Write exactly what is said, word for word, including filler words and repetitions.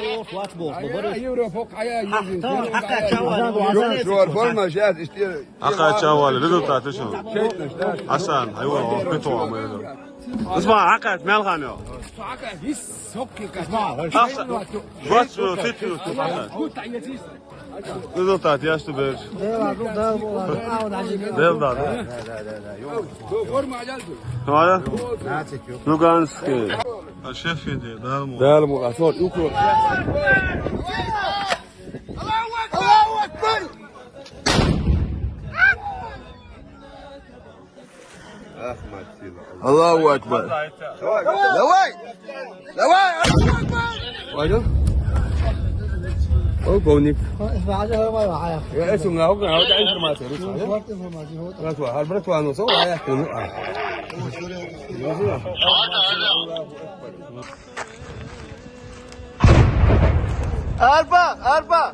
Охо, вац боху, бара. Хьакъ чавала, результат шун. Асан, айва, пито ма. Усман, хьакъ мел хана. Асан, вац, сит, результат яшта берш. Дел да, да. Форма. Форма. Луганский. А шеф иде, Далму. Далму, а сор, укро. Аллаху акбар. Давай! Давай! Аллаху акбар! Пойдём. Полковник. Я это на угол, а вот информация. Брат, брат, ну, со, а я. Арба, арба!